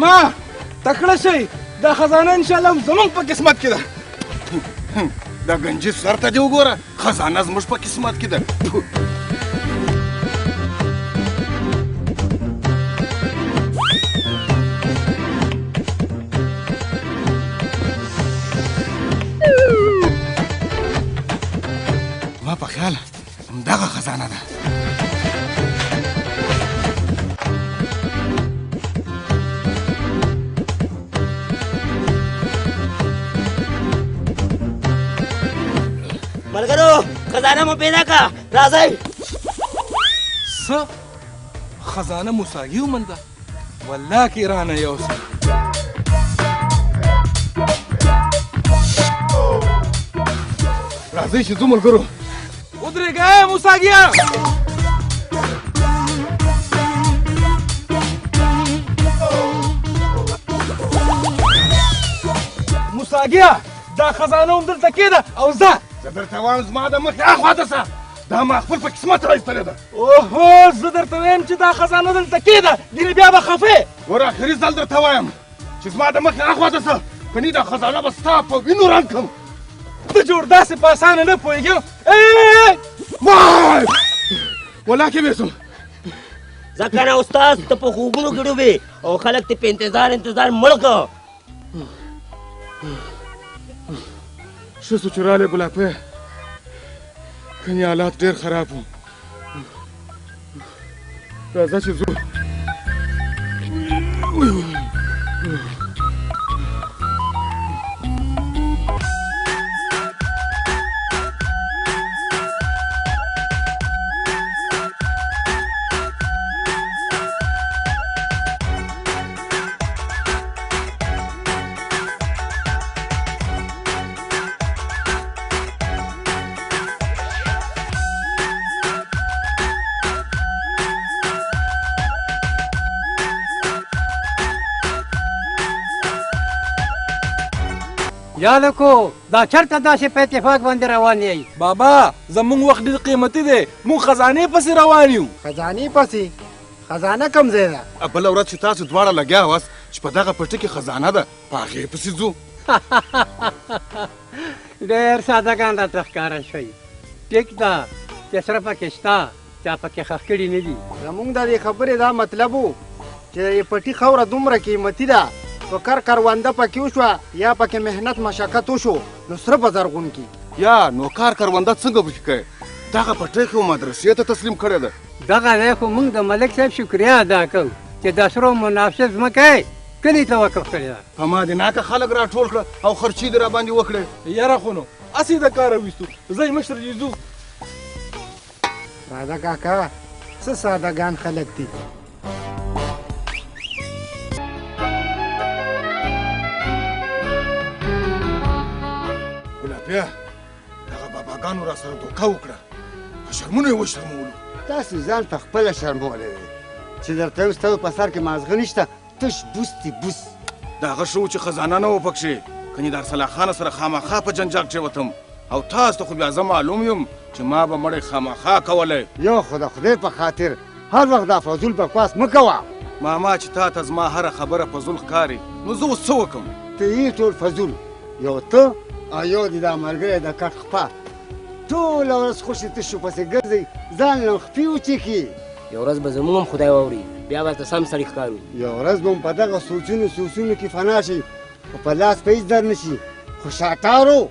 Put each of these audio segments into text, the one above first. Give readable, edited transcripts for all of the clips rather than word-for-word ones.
ماما تکړه شئ، دا خزانه انشاءالله زموږ په قسمت کې ده. دا ګنجي سر ته دې وګوره، خزانه زموږ په قسمت کې ده. زما په خیال همدغه خزانه ده. ملګرو خزانه مو پیدا کړه، راځئ. څه خزانه موساګي ومنده؟ والله کې رانه یوسه. راځئ چې ځو ملګرو. ودرېږه موساګیه. موساګیه دا خزانه هم دلته کېده او ځه. زه درته وایم زما د مخې اخوا ته شه، دا ما خپل په قسمت را ایستلې ده. اوهو زه درته وایم چې دا خزانه دلته کېده، ګینې بیا به خفه یې. ګوره اخري ځل درته وایم چې زما د مخې اخوا ته شه، کني دا خزانه به ستا په وینو رنګ کړم. ته جوړ داسې په اسانه نه پوهېږې. وای ولا کې به شم. ځه که نه استاد، ته په خوبونو کې ډوبې او خلک دې په انتظار انتظار مړ کړه. ښه شو چې راغلې ګلاپیه، کني حالات ډېر خراب وو. راځه چې ځو. یا لکو دا چرته داسې په اتفاق باندې روان یئ؟ بابا زموږ وخت ډېر قیمتي دی، موږ خزانې پسې روان یو. خزانې پسې؟ خزانه کوم ځای ده؟ بله ورځ چې تاسو دواړه لګیا واست چې په دغه پټي کې خزانه ده، په هغې پسې ځو. ډېر ساده ګان راته ښکاره شوئ. ټیک ده چې سره پکې شته، چا پکې ښخ کړي نه دي. زموږ د دې خبرې دا مطلب و چې د دې پټي خاوره دومره قیمتي ده، که کر کرونده پکې وشوه یا پکې محنت مشقت وشو نو سره به زرغون کړي. یا نو کار کرونده څنګه پکې کوې؟ دغه پټی خو مدرسې ته تسلیم کړې ده. دغه ځای خو موږ د ملک صاحب شکریه ادا کوو چې د سرو مناسب ځمکه یې کلي ته وقف کړې ده. په ما دې ناکه خلک راټول کړه او خرچې دې راباندې وکړې. یاره خو نو هسې د کاره ویستو، ځئ مشر چې ځو. راځه کاکا، څه ساده ګان خلک دي. ګلابیه دغه باباګانو را سره دوکه وکړه، په شرمونو یې وشرمولو. تاسو ځان په خپله شرمولی دی چې درته وایم ستاسو په سر کې مازغه نشته، تش بوس دي بوس. د هغه ښه و چې خزانه نه وه پکښې، کنې د ارسلا خانه سره خامخا په جنجال کښېوتم، او تاسو ته خو بیا زه معلوم یم چې ما به مړی خامخا کولی. یو خو د خدای په خاطر هر وخت دا فضول بکواس مه کوه. ماما چې تا ته زما هره خبره فضول ښکاري نو زه اوس څه وکړم؟ ته یې ټول فضول، یو ته او یو دې دا ملګری د کټ خپه، ټوله ورځ خوشې تشو پسې ګرځئ، ځان له خپې وچیښي. یو ورځ به زموږ هم خدای واوري، بیا به ته سم سړي ښکارو. یو ورځ به هم په دغه سوچونو سوچونو کې فنا شئ، خو په لاس به هېڅ در نه شي، خو شاټارو.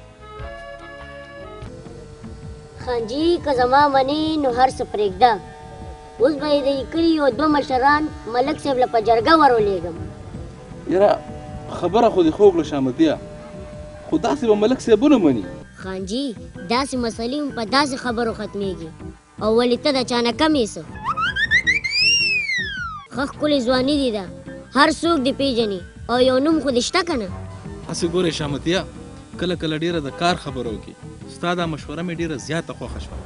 خانجي که زما منې نو هر څه پرېږده، اوس به یې د کلي یو دوه مشران ملک صاحب له په جرګه ور ولېږم. یاره خبره خو دې ښه وکړه شامتیه، خو داسې به ملک صاحب ونه مني. خانجي داسې مسلې هم په داسې خبرو ختمېږي، او ولې ته د چا نه کم یې څه؟ ښه ښکلې ځواني دې ده، هر څوک دې پېژني او یو نوم خو دې شته که نه؟ هسې ګورې شامتیه، کله کله ډېره د کار خبره وکړي. ستا دا مشوره مې ډېره زیاته خوښه شوه،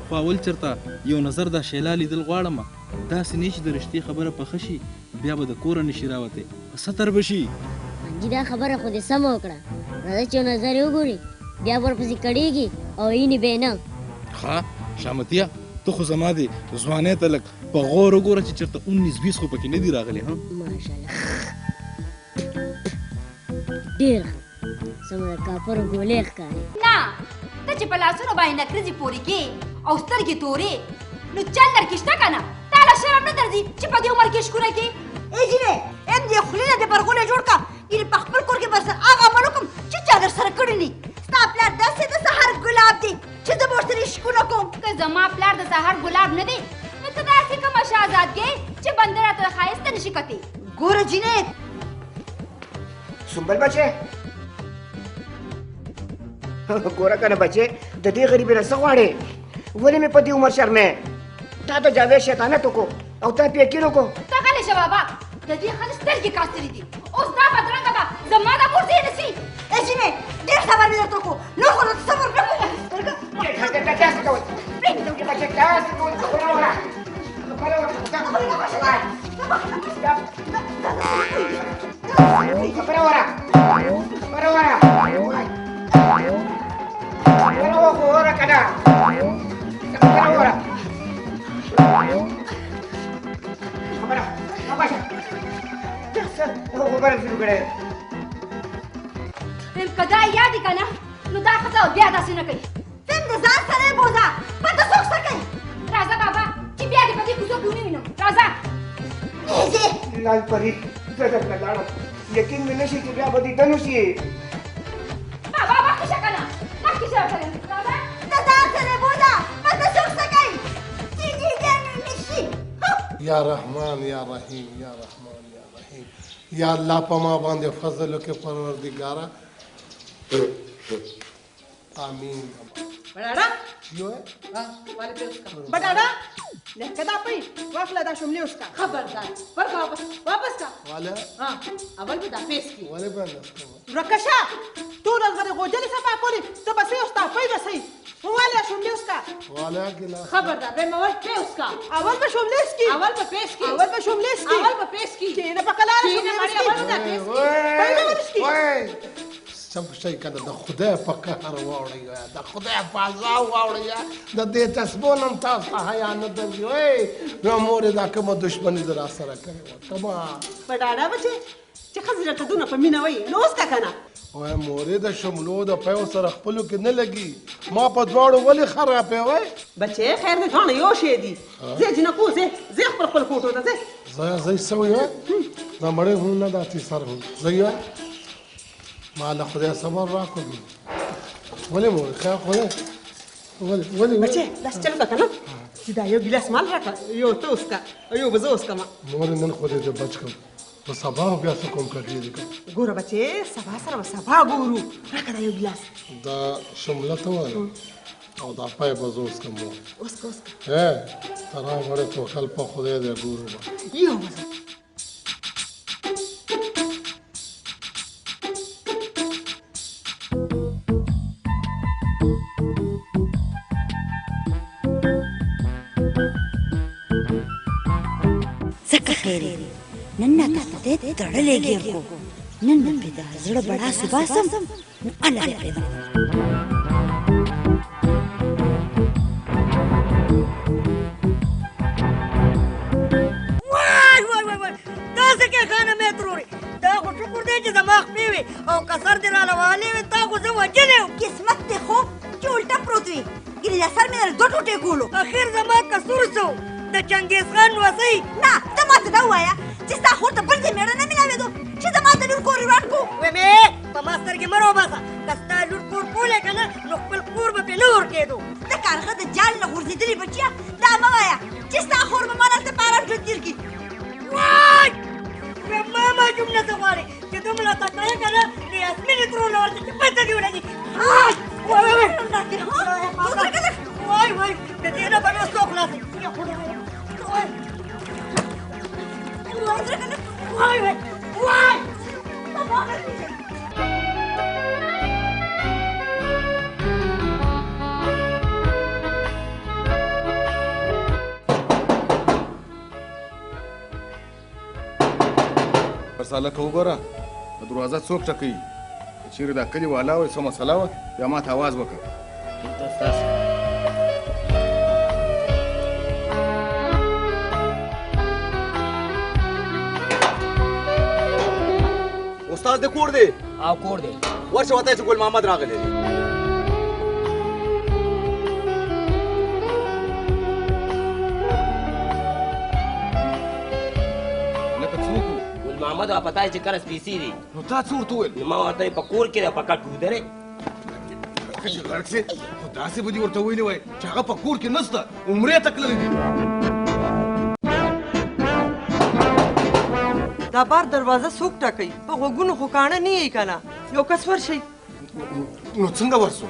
خو اول چېرته یو نظر دا شیلا لیدل غواړم، داسې نه چې د رشتې خبره پخه شي بیا به د کوره نشي راوتی، په ستر به شي. خانجي دا خبره خو دې سمه وکړه، راځه چې یو نظر یې وګوري، بیا به ورپسې کړېږي او ویني به یې نه. ښه شامتیه، ته خو زما دې ځوانۍ ته لږ په غور وګوره چې چېرته 19 20 خو پکې نه دي راغلي. ها ماشاءالله. ډېر ښه، سمه د کاپرو ګولۍ ښکاري. نه، ته چې په لاسونو باندې نکریزې پورې کې او سترګې تورې، نو چل درکې شته که نه؟ تا له شرم نه درځي چې په دې عمر کې عشقونه کې؟ ای جینۍ، ام دې خولې نه دې برغولی جوړ کړه، ګینې په خپل کور کې به درسره هغه عمل وکړم چې چا درسره کړي نه. ستا پلار داسې د سهار ګلاب دی چې زه به ورسره عشقونه کوم. که زما پلار د سهار ګلاب نه دی، نو ته داسې کومه شهزادګۍ چې بنده راته د ښایسته نه شي کتی. ګوره جینۍ. سنبل بچې، ګوره که نه بچې، د دې غریبې نه څه غواړې؟ ولې مې په دې عمر شرمې؟ تا د جاوید شیطانت وکړو او تا پې یقین وکړو. ته غلی شه بابا، د دې ښځې سترګې کاسرې دي، اوس دا بدرنګه به زما د مور ځای نیسي. ای جینۍ، ډېر صبر مې درته وکړو، نور خو درته صبر نه کوم. داسې کوئ بچې، داسې کوئ. خبره وره، خبره وره، خبره وره، خبره وره، خبره وره که نه، خبره وره، خبره خبره شروع کړې. که دا یاد که نه، نو دا ښځه بیا داسې نه کوي. تم د ځان سره یې بوځه، پته څوک څه کوي؟ راځه بابا چې بیا دې په دې کوڅو کې ونه وینم. راځه. لال پري، زه درته لاړم، یقین مې نه شي چې بیا به دیدن وشي. بابا مخکې شه که نه، مخکې شه راته. راځه. د ځان سره یې بوځه، پته څوک څه کوي چې دیدن نه شي. یا رحمان یا رحیم، یا رحمان یا رحیم، یا الله په ما باندې فضل وکړې پروردګاره، آمین. بډاډا یو بډاډا لکه دا پي واخله دا شملې اوس کا. خبردار، ورکه واپس، واپس کا. والا ها، اول به دا پیس کی. ولې باندې ورکه شه، ټول ورځ به دې غوجلې صفا کولې، ته به سې اوس تا پي به سې. والا شملې اوس کا. والا ګلا. خبردار، به مول پیس کا. اول به شملې سکی، اول به پیس کی، اول به شملې سکی، اول به پیس کی. کینه په کلار شملې سکی، اول به پیس کی، پي به ورسکی. سم شي کنه، د خدای په قهر واوړئ، د خدای په عذاب واوړئ، د دې تسبو نن تاسو ته حیا نه درځي. وای نو مور یې دا کومه دښمني د را سره کړې وه کومه؟ په ډاډه بچې چې ښځې درته دونه په مینه وایي، نو اوس که نه. وای مورې د شملو د پیو سره خپلو کې نه لګي، ما په دواړو ولې خرابې؟ وای بچې خیر دی، دواړه یو شی دي. ځې جینکو، ځې ځې خپل خپل کوټو ته ځې. ځه ځئ څه وایي دا مړی هم نه دا تیسر هم ځئ. ما له خدای صبر راکړو. ولې مورې خیر خدای ولې ولې بچې داسې چل وکړه که نه چې دا یو ګیلاس مال راکړه، یو ته وڅکه او یو به زه وڅکم. مورې نن خو دې زه بچ کړم، خو سبا به بیا څه کوم کږې دي کړم. ګوره بچې، سبا سره به سبا ګورو. راکړه دا یو ګیلاس. دا شمله ته وایه او دا پای به زه وڅکم. مور وڅکه وڅکه. ته را مړې توکل په خدای دی، ګورو به. یو به ځکه خیر دی، نن راته خدای تړلی ګیر کړو، نن به پرې د زړه بړاس وباسم، نو هله به پرېږدم. وای وای وای وای، دا څه کې خانه مې ترورې، دا خو شکر دی چې زما خپې وې او که سر دې راله وهلی وي، تا خو زه وژلی وم. قسمت دې خو چې الټه پروت وي، ګینې دا سر مې در دوه ټوټې کولو. اخر زما قصور څه و؟ د چنګیز خان وسۍ؟ نه، ته ماته دا ووایه چې ستا خور ته بل ځای مېړه نه میلاوېدو چې زما د لور کور یې وران کړو؟ ومې په ما سترګې مه راوباسه، که ستا لور کور کولی که نه نو خپل کور به پرې نه ورکېدو. د کارغه د جال نه غورځېدلي بچیه، دا مه وایه چې ستا خور به ما دلته په ارام ژوند تېر کړي. وای ما ماشوم نه څه غواړې چې دومره تکړه یې که نه د یاسمینې ترور له ورته چې پته دې ولګي. وای وای وای وای وای، د دې نه به نو څوک خلاصوي؟ وای وای وای وای. سالکه وګوره، په دروازه څوک ټکوي؟ که چېرې دا کلي والا وي څه مسله وه، بیا ما ته اواز وکړه. استاد استاد د کور دی؟ او کور دی. ورشه ورته چې ګل محمد راغلی دی. لکه څوک؟ ګل محمد او پتا چې قرض پیسې دي. نو تا څه ورته وویل؟ نو ما ورته په کور کې ده، په کټ ویده دی. که چې غرق شې خو داسې به دې ورته ویلي وای چې هغه په کور کې نشته، عمرې ته تللی دی. دا بار دروازه څوک ټکوي؟ په غوږونو خو کاڼه نه یئ که نه؟ یو کس ورشئ. نو څنګه ورسو؟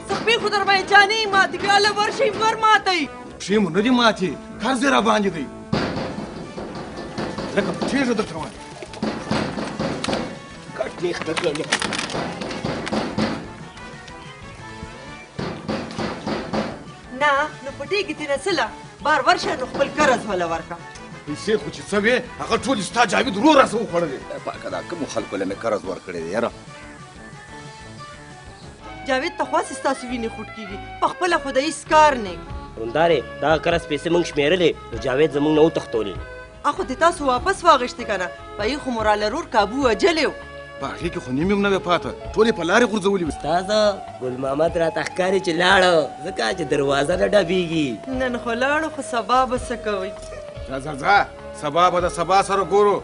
څه خپې خو در باندې چا نه یي ماتې، بیا له ورشئ ور ماتئ. پښې مو نه دي ماتې، قرض یې راباندې دی. لکه پټېږه درته وایم. کټ مې ښه کړ. نه نو پټېږي ترې نه څه له بار ورشه نو خپل قرض وله ورکړه. پیسې خو چې څه وې هغه ټولې ستا جاوید ورور راسه وخوړلې. پاکه دا کومو خلکو له مې قرض ورکړی دی یاره. جاوید ته خو هسې ستاسو وینې خوټ کېږي، په خپله خو د هېڅ کار نه. ورندارې دغه قرض پیسې موږ شمېرلې نو جاوید زموږ نه وتښتولې. اخو دې تاسو واپس واغېستې که نه، په هغې خو مو راله رور کابو وژلی و. په هغې کې خو نیم هم نه وې پاته، ټولې په لارې غورځولې وې. استاذه ګل محمد راته ښکاري چې لاړه، ځکه چې دروازه نه ډبېږي. نن خو لاړو خو سبا به څه کوئ؟ ځه ځه ځه، سبا به د سبا سره ګورو.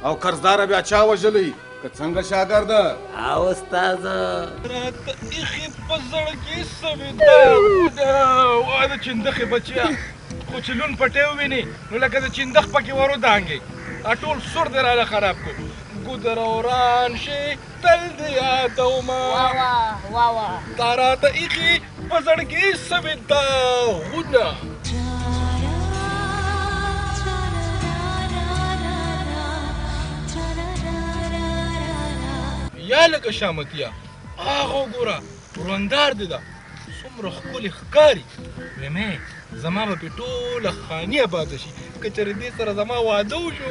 او قرضداره بیا چا وژلی که څنګه شاګرده؟ او استاذه راته ایښي په زړه کې سوي داغونه. وای د چیندخې بچیه، خو چې لون پټی وویني نو لکه د چیندخ پکې ور ودانګي. دا ټول سور دی راله خراب کړو. ګودر وران شي تل دې یادومه، تا راته ایښي په زړه کې سوي داغونه. یا لکه شامتیا هغه وګوره، وروندار دې ده څومره ښکلې ښکاري. ویمې زما به پرې ټوله خاني اباده شي که چېرې دې سره زما واده وشو.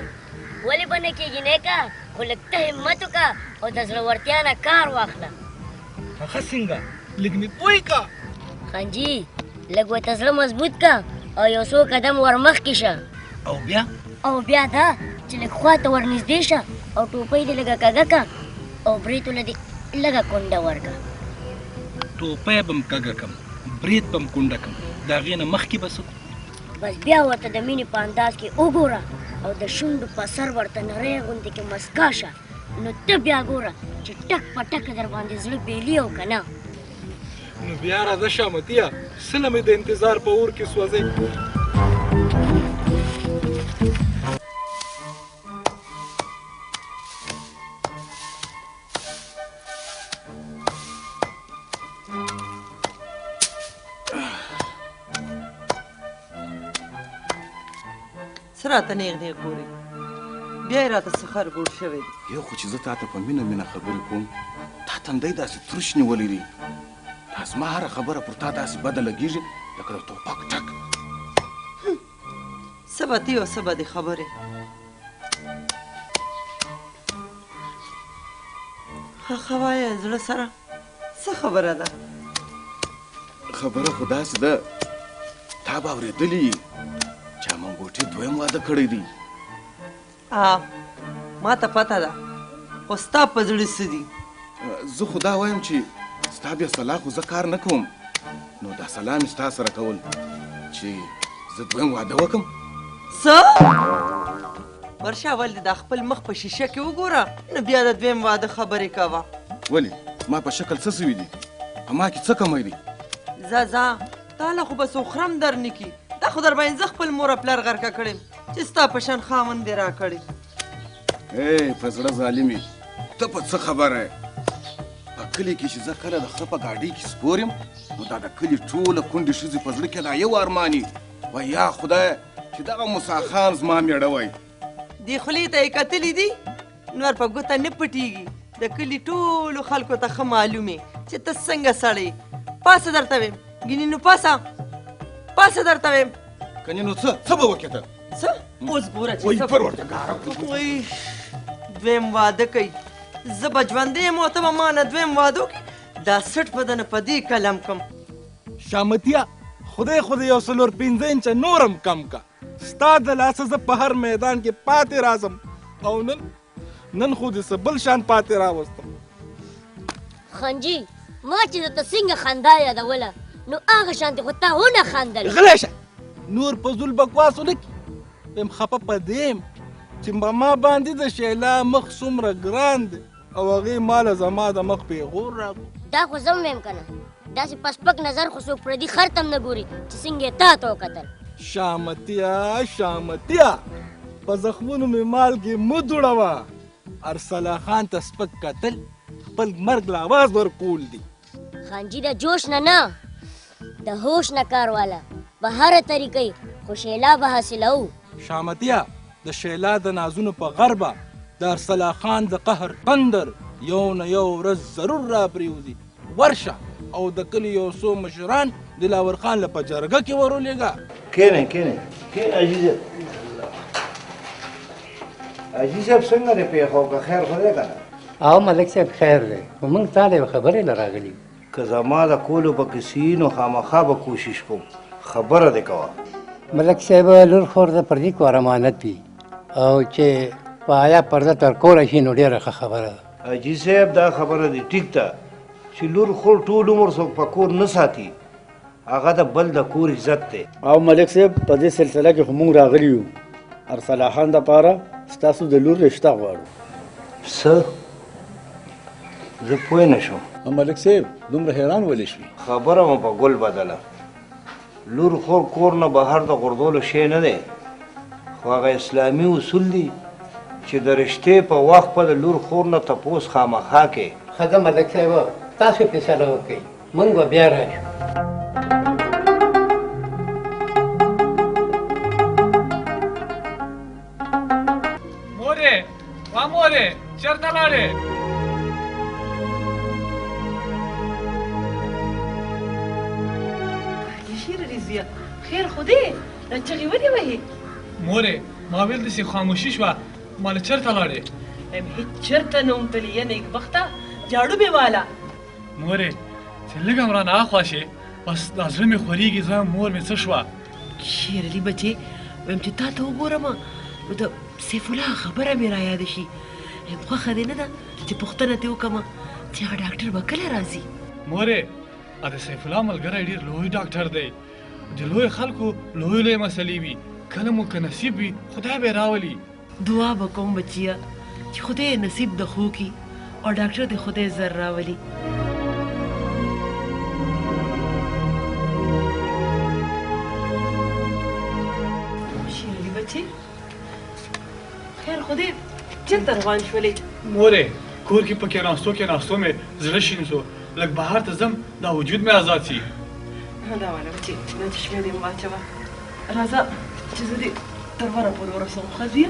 ولې به نه کېږي نیکه، خو لږ ته همت وکړه او د زړورتیا نه کار واخله. هغه څنګه؟ لږ مې پوه کړه. خانجي لږ ورته زړه مضبوط کړه او یو څو قدم ورمخکې شه. او بیا؟ او بیا دا چې لږ خواته ورنږدې شه او ټوپۍ دې لږه کږه کړه او برېتو له دې لږه کونډه ورکړه. ټوپۍ به م کږه کړم، برېت به م کونډه کړم، د هغې نه مخکې به څه کړو؟ بس بیا ورته د مینې په انداز کې وګوره او د شونډو په سر ورته نری غوندې کې مسکا شه، نو ته بیا ګوره چې ټک په ټکه در باندې زړه بېلي او که نه. نو بیا راځه شامتیه، څه مې د انتظار په اور کې سوځې. څه راته نېغ نېغ ګورې؟ بیا یې راته څه خر ګوډ شوی دی. یو خو چې زه تا ته په مینه مینه خبرې کوم، تا تندی داسې ترش نیولی دی، دا زما هره خبره پر تا داسې بده لګېږي لکه د توپک ټک. څه به تی او څه به دې خبرې. ښه ښه وایه زړه سره، څه خبره ده؟ خبره خو داسې ده، تا به اورېدلي یي چې امنګوټي دویم واده کړی دی. ما ته پته ده، خو ستا په زړه څه دي؟ زه خو دا وایم چې ستا بې سلا خو زه کار نه کوم، نو دا سلا مې ستا سره کول چې زه دویم واده وکړم. څه؟ ورشه اول دې دا خپل مخ په شیشه کې وګوره، نو بیا د دویم واده خبرې کوه. ولې ما په شکل څه سوي دي؟ په ما کې څه کمی دی؟ ځه ځه، تا له خو به څوک خرم در نه کړي، دا خو در باندې زه خپل مور او پلار غرقه کړم چې ستا په شان خاوند دې راکړی. ای په زړه ظالمې، ته په څه خبره یې؟ په کلي کې چې زه کله د خره په ګاډۍ کې سپور یم، نو دا د کلي ټوله کونډې ښځې په زړه کې دا یو ارمان وي، وایي یا خدایه چې دغه موسی خان زما مېړه وای. دې خولې ته یې کتلي دي، نور په ګوته نه پټېږي. د کلي ټولو خلکو ته ښه معلوم یې چې ته څنګه سړی یې. پاڅه درته ویم، ګینې نو پاڅه، پاڅه درته ویم. کنې نو څه څه به وکړې ته؟ څه؟ اوس ګوره چې وایي څه پروردګاره. وایي دویم واده کوي، زه به ژوندی یم او ته به ما نه دویم واده وکړې، دا سټ به درنه په دې قلم کړم. شامتیه خدای خو دې یو 4-5 انچه نور هم کم که، ستا د لاسه زه په هر میدان کې پاتې راځم. او نن نن خو دې څه بل شان پاتې راوستم. خانجي ما چې درته څنګه خندا یادوله نو هغه شانتې خو تا ونه خندل. غلی شه، نور فضول بکواس ونه کړي. یم خفه په دې یم چې په ما باندې د شیلا مخ څومره ګران دی او هغې ما له زما د مخ پیغور راکړو. دا خو زه هم وایم که نه، داسې په سپک نظر خو څوک پردي خر ته هم نه ګوري چې څنګه یې تا ته وکتل. شامتیا شامتیا، په زخمونو مې مالګې مه دوړوه. ارسلا خان ته سپک کتل خپل مرګ له اواز ورکول دي. خانجي د جوش نه نه، د هوش نه کار واله، په هره طریقه خو شیلا به حاصلوو. شامتیا د شیلا د نازونو په غربه د ارسلا خان د قهر تندر یو نه یو ورځ ضرور را پرېوځي. ورشه او د کلي یو څو مشران دلاور خان له په جرګه کې ورولېږه. کښېنئ کښېنئ کښېنئ حاجي صاحب. حاجي صاحب څنګه دی پېښه که خیر خو دی که نه؟ او ملک صاحب خیر دی، خو موږ تا له یوې خبرې له راغلي یو. که زما د کولو پکې څه وي نو خامخا به کوشش کوم، خبره دې کوه. ملک صاحب لور خور د پردي کور امانت وي او چې په حیا پرده تر کوره شي نو ډېره ښه خبره ده. حاجي صاحب دا خبره دې ټیک ده چې لور خور ټول عمر څوک په کور نه ساتي، هغه د بل د کور عزت دی. او ملک صاحب په دې سلسله کې خو موږ راغلي یو، ارسلا خان دپاره ستاسو د لور رشته غواړو. څه؟ زه پوه نه شوم. ملک صاحب دومره حیران ولې شوې؟ خبره مو په ګل بدله. لور خور کور نه بهر د غورځولو شی نه دی، خو هغه اسلامي اصول دي چې د رشتې په وخت په د لور خور نه تپوس خامخا کوې. ښه ده ملک صاحب، تاسو فیصله وکړئ، موږ به بیا راشو. مورې، وا مورې، چېرته لاړې؟ شیر علي زویه، خیر خو دی، دا چغې ولې وهې؟ مورې، ما ویل داسې خاموشي شوه، ما له چېرته لاړې؟ وایم هېڅ چېرته نه وم تللی، یا نېکبخته جاړو مې واله. مورې، چې لږ هم رانه اخوا شې، بس دا زړه مې خورېږي، زه مور مې څه شوه؟ شیر علي بچې، وایم چې تا ته وګورم نو د سیف الله خبره مې رایاده شي. وایم خوښه دې نه ده چې پوښتنه ترې وکړم چې هغه ډاکټر به کله راځي؟ مورې، د سیف الله ملګری ډېر لوی ډاکټر دی، د لویو خلکو لویې لویې مسلې وي، کله مو که نصیب وي خدای به یې راولي. دعا به کوم بچیه چې خدای نصیب د ښو کړي او ډاکټر دې خدای زر راولي. شیرعلي بچې، خیر خو دی، چېرته روان شولې؟ مورې، کور کې په کېناستو کېناستو مې زړه شین شو، لږ بهر ته ځم، دا وجود مې ازاد شي. دا واله بچې، دا چشمې دې واچوه، راځه چې زه دې تر وره پورې ورسوم. ښه ځي؟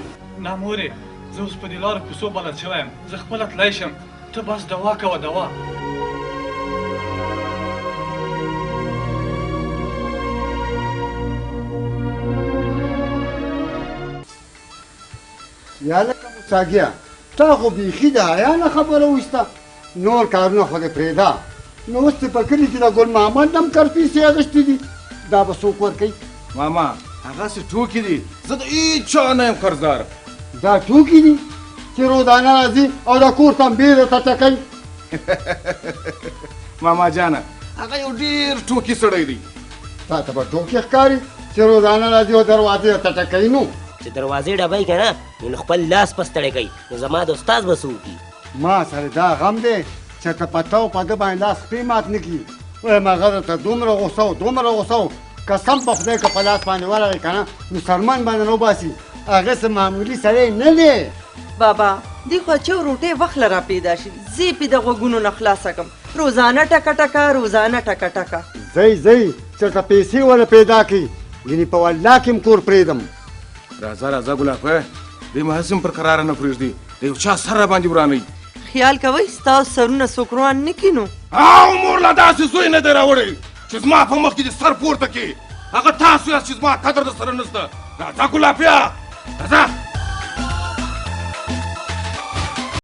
نه مورې، زه اوس په دې لارو کوڅو بلد شوی یم، زه خپله تلای شم، ته بس دوا کوه دوا. یا لکه موساګیه، تا خو بیخي د حیا نه خبره وایسته، نور کارونه خو دې پرېږده. نو اوس چې په کلي کې د ګل محمد هم کرپیسې اخیستې دي، دا به څوک ورکوي؟ ماما هغسې ټوکې دي، زه د هېچا نه یم قرضدار. دا ټوکې دي چې روزانه راځي او د کور تنبې درته ټکوي؟ ماما جانه هغه یو ډېر ټوکي سړی دی. تا ته به ټوکې ښکاري چې روزانه راځي او دروازې درته ټکوي؟ نو چې دروازې ډبوي که نه نو خپل لاس په ستړی کوي، نو زما د استاد به څه وکړي؟ ما سره دا غم دی چې ته په تا او په ده باندې لاس پې مات نه کړي. وایم هغه درته دومره غوسه و، دومره غوسه و، قسم په خدای که په لاس باندې ورغی که نه نو څرمن باندې نه وباسي. هغه څه معمولي سړی نه دی. بابا دې خوا چو روټۍ وخت له را پیدا شي، زه یې پې د غوږونو نه خلاصه کړم. روزانه ټکه ټکه، روزانه ټکه ټکه. ځئ ځئ چېرته پیسې وله پیدا کړئ، ګینې په والله کې هم کور پرېږدم. راځه راځه ګلاپه، دی مو هسې هم پر کراره نه پرېږدي، د یو چا سر راباندې ورانوي. خیال کوئ ستاسو سرونه څوک روان نه کړي نو؟ او مور لا داسې زوی نه دی راوړی چې زما په مخ کې دې سر پورته کړي. هغه تاسو یاست چې زما قدر در سره نشته. راځه ګلاپیه، راځه.